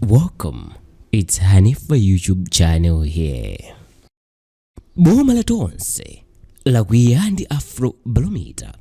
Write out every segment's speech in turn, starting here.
Welcome, it's Hanifa YouTube channel here. Boma la Tonse lakwiya ndi Afrobarometer.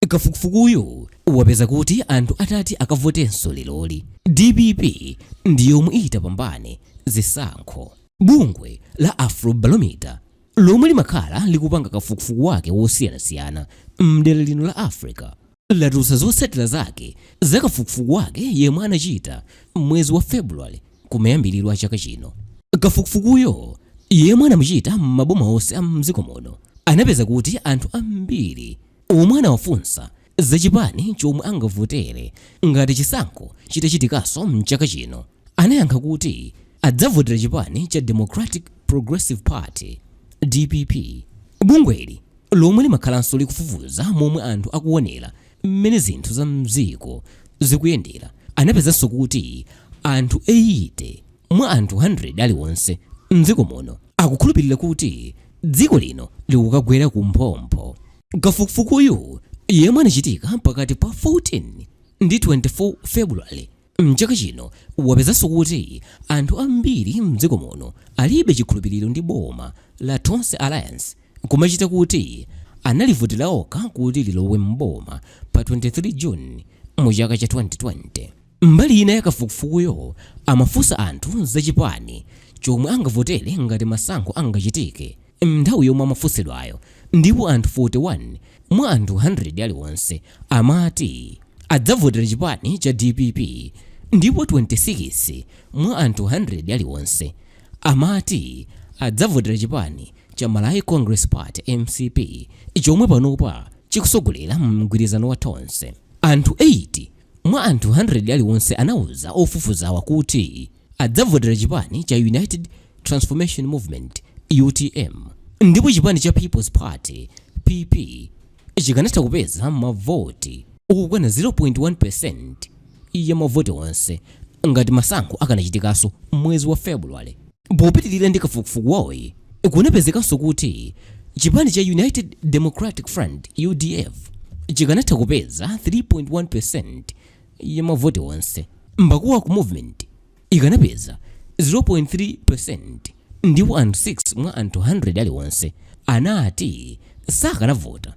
Kafukufukuyu wapeza kuti anthu atati akavotenso leroli, DPP ndi yomwe itapambane zisankho. Bungwe la Afrobarometer, lomwe limakhala likupanga kafukufuku wake wosiyanasiyana mdera lino la Africa, latulutsa zotsatira zake za kafukufuku wake yemwe anachita mwezi wa February kumayambiriro a chaka chino. Kafukufukuyo, yemwe anamuchita m'maboma onse a mdziko muno, anapeza kuti anthu ambiri omwe anawafunsa za chipani chomwe angavotere ngati chisankho chitachitikanso mchaka chino, anayankha kuti adzavotera chipani cha Democratic Progressive Party, DPP. Bungweli, lomwe limakhalanso likufufuza momwe anthu akuonera mmene zinthu za mdziko zikuyendera, anapezanso kuti anthu 80 mwa anthu 100 aliwonse mdziko muno akukhulupirira kuti dziko lino likukagwera kumphompho. Kafukufukuyu, yemwe anachitika pakati pa 14 ndi 24 February mchaka chino, wapezanso kuti anthu ambiri mdziko muno alibe chikhulupiriro ndi boma la Tonse Alliance, kumachita kuti analivotera okha kuti lilowe mboma pa 23 June mu chaka cha 2020. Mbali ina ya kafukufukuyo amafunsa anthu zachipani chomwe angavotere ngati masankho angachitike nthawi yomwe amafunsidwayo, ndipo anthu 41 mwa anthu 100 aliwonse amati adzavotera chipani cha DPP, ndipo 26 mwa anthu 100 aliwonse amati adzavotera chipani cha Malawi Congress Party, MCP, chomwe panopa chikusogolera mgwirizano wa Tonse. Anthu 8 mwa anthu 100 aliwonse anauza ofufuzawa kuti adzavotera chipani cha United Transformation Movement, UTM, ndipo chipani cha People's Party, PP, chikanatha kupeza mavoti okwana 0.1% ya mavoti onse ngati masankho akanachitikanso mwezi wa February. Popitirira ndi kafukufuku wawoyi, kunapezekanso kuti chipani cha United Democratic Front, UDF, chikanatha kupeza 3.1% ya mavoti onse, Mbakuwaku Movement ikanapeza 0.3%, ndipo anthu 6 mwa anthu 100 aliwonse anati sakanavota.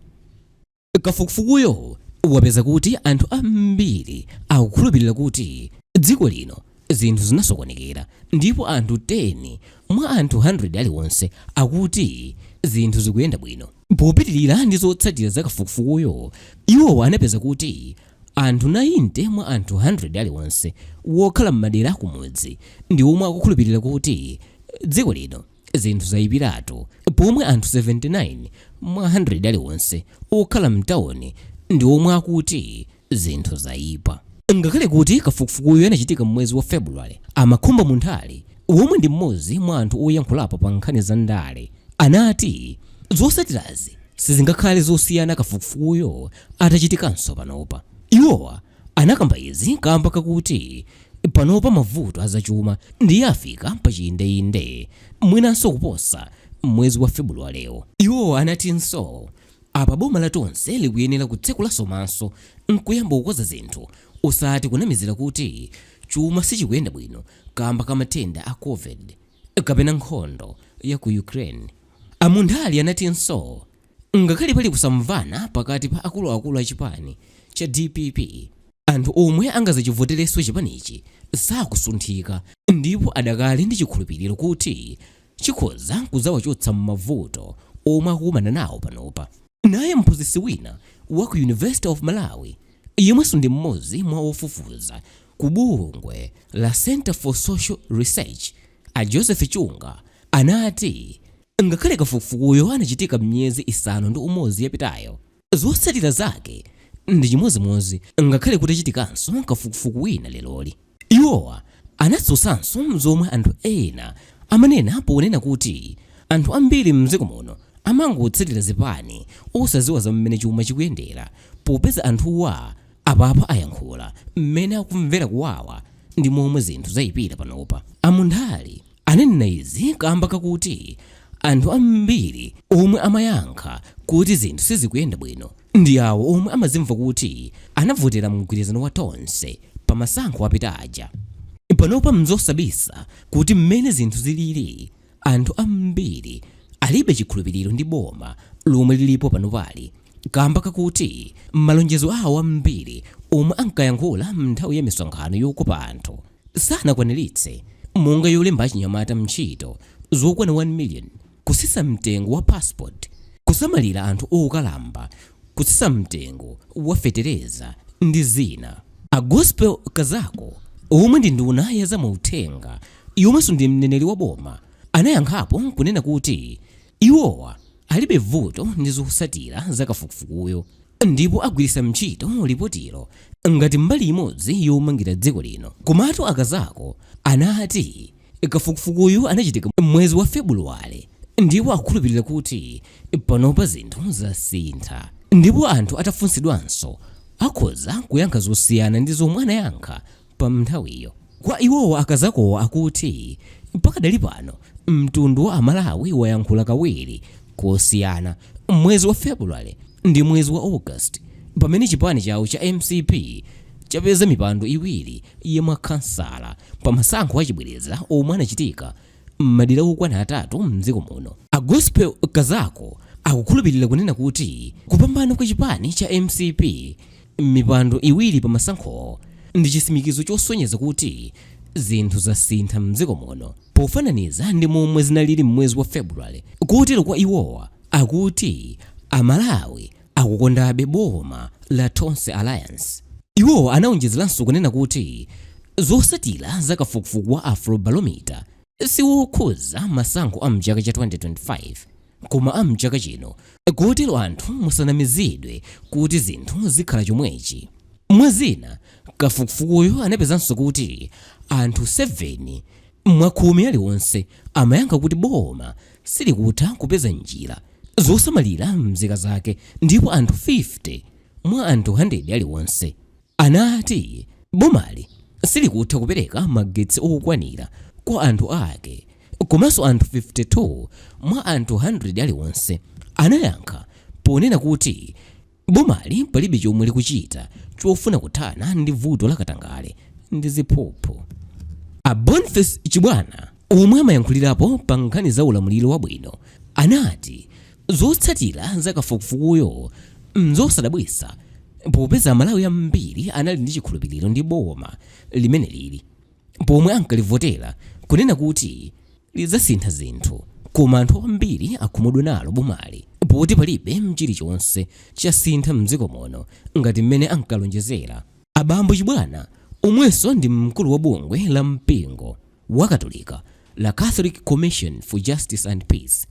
Kafukufukuyo wapeza kuti anthu ambiri akukhulupirira kuti dziko lino zinthu zinasokonekera, ndipo anthu 10 mwa anthu 100 aliwonse akuti zinthu zikuyenda bwino. Popitirira ndi zotsatira za kafukufukuyo, iwowo anapeza kuti anthu 90 mwa anthu 100 aliwonse wokhala m'madera akumudzi ndi omwe akukhulupirira kuti dziko lino zinthu zayipiratu, pomwe anthu 79 mwa 100 aliwonse okhala mtawuni ndi omwe akuti zinthu zayipa. Ngakhale kuti kafukufukuyo anachitika mwezi wa February, Amakhumba Munthali, womwe ndi mmodzi mwa anthu oyankhulapo pa nkhani za ndale, anati zotsatirazi sizingakhale zosiyana kafukufukuyo atachitikanso panopa. Iwowa anakamba izi kamba kakuti panopa mavuto azachuma ndiye afika pachiyindeinde, mwinanso kuposa mwezi wa Februwalewo. Iwowa anatinso apa boma la Tonse likuyenera kutsekulaso maso nkuyamba kukonza zinthu, osati kunamizira kuti chuma sichikuyenda bwino kamba ka matenda a COVID kapena nkhondo ya ku Ukraine. Amunthali anatinso ngakhale pali kusamvana pakati pa akuluakulu a chipani cha DPP, anthu omwe angazachivoterenso chipanichi sakusunthika, ndipo adakali ndi chikhulupiriro kuti chikhoza kudzawachotsa m'mavuto omwe akukumana nawo panopa. Naye mphunzitsi wina wa ku University of Malawi, yemwenso ndi mmodzi mwa ofufuza ku bungwe la Center for Social Research, a Joseph Chunga, anati ngakhale kafukufukuyo anachitika miyezi 6 yapitayo, zotsatira zake ndi chimodzimodzi ngakhale kutachitikanso kafukufuku wina leroli. Iwowa anatsutsanso zomwe anthu ena amanena ponena kuti anthu ambiri mdziko muno amangotsatira zipani osadziwa za mmene chuma chikuyendera, popeza anthuwa apapa ayankhula mmene akumvera kuwawa ndi momwe zinthu zayipira panopa. Amunthali ananena izi kamba kakuti anthu ambiri omwe amayankha kuti zinthu sizikuyenda bwino ndi awo omwe amazimva kuti anavotera mgwirizano wa Tonse pa masankho apita aja. Panopa mzosabisa kuti mmene zinthu zilili, anthu ambiri alibe chikhulupiriro ndi boma lomwe lilipo panopali kamba kakuti malonjezo awo ambiri omwe ankayankhula m'nthawi ya misonkhano yokopa anthu sanakwaniritse, monga yolemba achinyamata ntchito zokwana 1 million, kutsitsa mtengo wa passport, kusamalira anthu okalamba, kutsitsa mtengo wa fetereza ndi zina. A Gospel Kazako, omwe ndi nduna ya zamauthenga yomwenso ndi mneneri wa boma, anayankhapo kunena kuti iwowa alibe vuto ndi zotsatira za kafukufukuyo ndipo agwiritsa ntchito lipotilo ngati mbali imodzi yomangira dziko lino. Komatu a Kazako anati kafukufukuyu anachitika mwezi wa Febuluwale ndipo akukhulupirira kuti panopa zinthu zasintha ndipo anthu atafunsidwanso akhoza kuyankha zosiyana ndi zomwe anayankha pa nthawiyo. Kwa iwowa a Kazakowa akuti pakadali pano mtundu wa Amalawi wayankhula kawiri kosiyana mwezi wa February ndi mwezi wa August pamene chipani chawo cha mcp chapeza mipando iwiri ya makhansala pa masankho achibwereza omwe anachitika m'madera okwana atatu m'dziko muno. A Gospel Kazako akukhulupirira kunena kuti kupambana kwa chipani cha mcp mipando iwiri pa masankhowo ndi chitsimikizo chosonyeza kuti zinthu zasintha m'dziko muno pofananiza ndi momwe zinalili m'mwezi wa February, kotero kwa iwowa akuti Amalawi akukondabe boma la Tonse Alliance. Iwowa anaonjezeranso kunena kuti zotsatira za kafukufuku wa Afrobarometer siwokhudza masankho a mchaka cha 2025 koma a mchaka chino, kotero anthu musanamizidwe kuti zinthu zikhala chomwechi. Mwa zina, kafukufukuyo anapezanso kuti anthu 7 mwa 10 aliwonse amayankha kuti boma silikutha kupeza njira zosamalira mzika zake ndipo anthu 50 mwa anthu 100 aliwonse anati bomali silikutha kupereka magetsi okwanira kwa anthu ake, komanso anthu 52 mwa anthu 100 aliwonse anayankha ponena kuti bomali palibe chomwe likuchita chofuna kuthana ndi vuto la katangale ndi ziphuphu. A Boniface Chibwana, omwe amayankhulirapo pa nkhani za ulamuliro wabwino, anati zotsatira za kafukufukuyo nzosadabwitsa popeza Amalawi ambiri anali ndi chikhulupiriro ndi boma limene lili pomwe ankalivotera kunena kuti lidzasintha zinthu, koma anthu ambiri akhumudwa nalo bomali poti palibe chilichonse chasintha mdziko muno ngati mmene ankalonjezera. Abambo Chibwana, omwenso ndi mkulu wa bungwe la mpingo wa Katolika la Catholic Commission for Justice and Peace,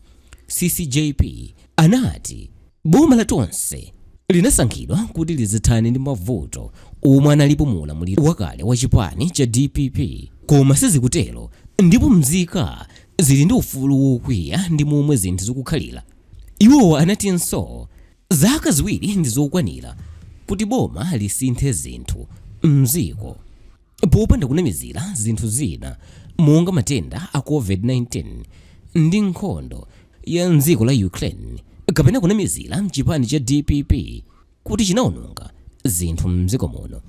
CCJP, anati boma la Tonse linasankhidwa kuti lidzathane ndi mavuto omwe analipo mu ulamuliro wakale wa chipani cha dpp, koma sizikutero ndipo mzika zili ndi ufulu wokwiya ndi momwe zinthu zikukhalira. Iwowa anatinso zaka ziwiri ndi zokwanira kuti boma lisinthe zinthu m'dziko popanda kunamizira zinthu zina monga matenda a COVID-19 ndi nkhondo ya m'dziko la Ukraine kapena kunamizira chipani cha dpp kuti chinaononga zinthu m'dziko muno.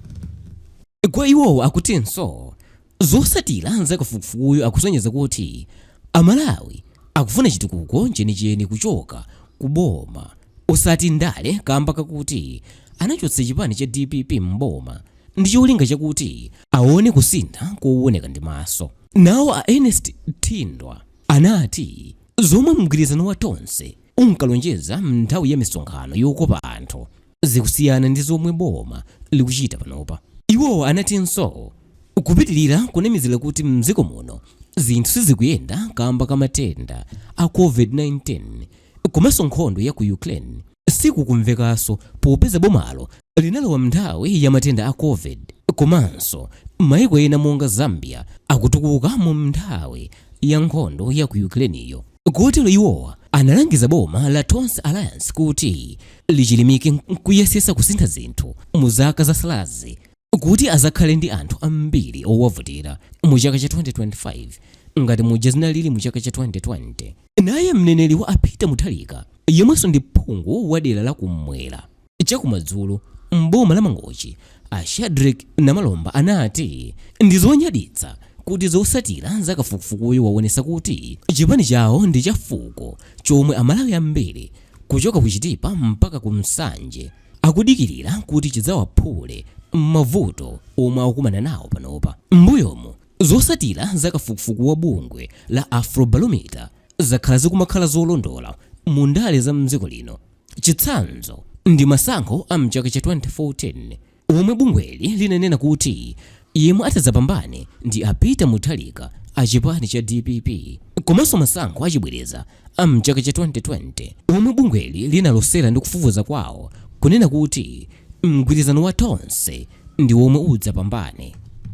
Kwa iwowo akutinso zotsatira za kafukufukuyu akusonyeza kuti Amalawi akufuna chitukuko chenicheni kuchoka ku boma osati ndale kamba kakuti anachotsa chipani cha dpp m'boma ndi cholinga chakuti aone kusintha kooneka ndi maso. Nawo a Ernest Thindwa anati zomwe mgwirizano wa Tonse unkalonjeza m'nthawi ya misonkhano yokopa anthu zikusiyana ndi zomwe boma likuchita panopa. Iwowa anatinso kupitilira kunamizira kuti m'dziko muno zinthu sizikuyenda kamba ka matenda a COVID-19 komanso nkhondo ya ku Ukraine sikukumvekanso popeza bomalo linalowa m'nthawi ya matenda a Covid komanso maiko ena monga Zambia akutukuka mu nthawi ya nkhondo ya ku Ukraineyo. Kotero iwowa analangiza boma la Tonse Alliance kuti lichilimike nkuyesetsa kusintha zinthu mu zaka zatsalazi kuti azakhale ndi anthu ambiri owavotera mu chaka cha 2025 ngati muja zinalili mu chaka cha 2020. Naye mneneri wa a Peter Mutharika yemwenso ndi phungu wa dera la kummwera chakumadzulo m'boma la Mangochi, a Shadric Namalomba, anati ndi zonyaditsa. kuti zotsatira za kafukufukuyu waonesa kuti chipani chawo ndi cha fuko chomwe Amalawi ambiri kuchoka ku Chitipa mpaka ku Nsanje akudikirira kuti chidzawaphule m'mavuto omwe akukumana nawo panopa. M'mbuyomu, zotsatira za kafukufuku wa bungwe la Afrobarometer zakhala zikumakhala zolondola mu ndale za mdziko lino. Chitsanzo ndi masankho a mchaka cha 2014 omwe bungweli linanena kuti yemwe atadzapambane ndi a Peter Mutharika a chipani cha dpp komanso masankho achibwereza a mchaka cha 2020 omwe bungweli linalosera ndi kufufuza kwawo kunena kuti mgwirizano wa Tonse ndi womwe udzapambane.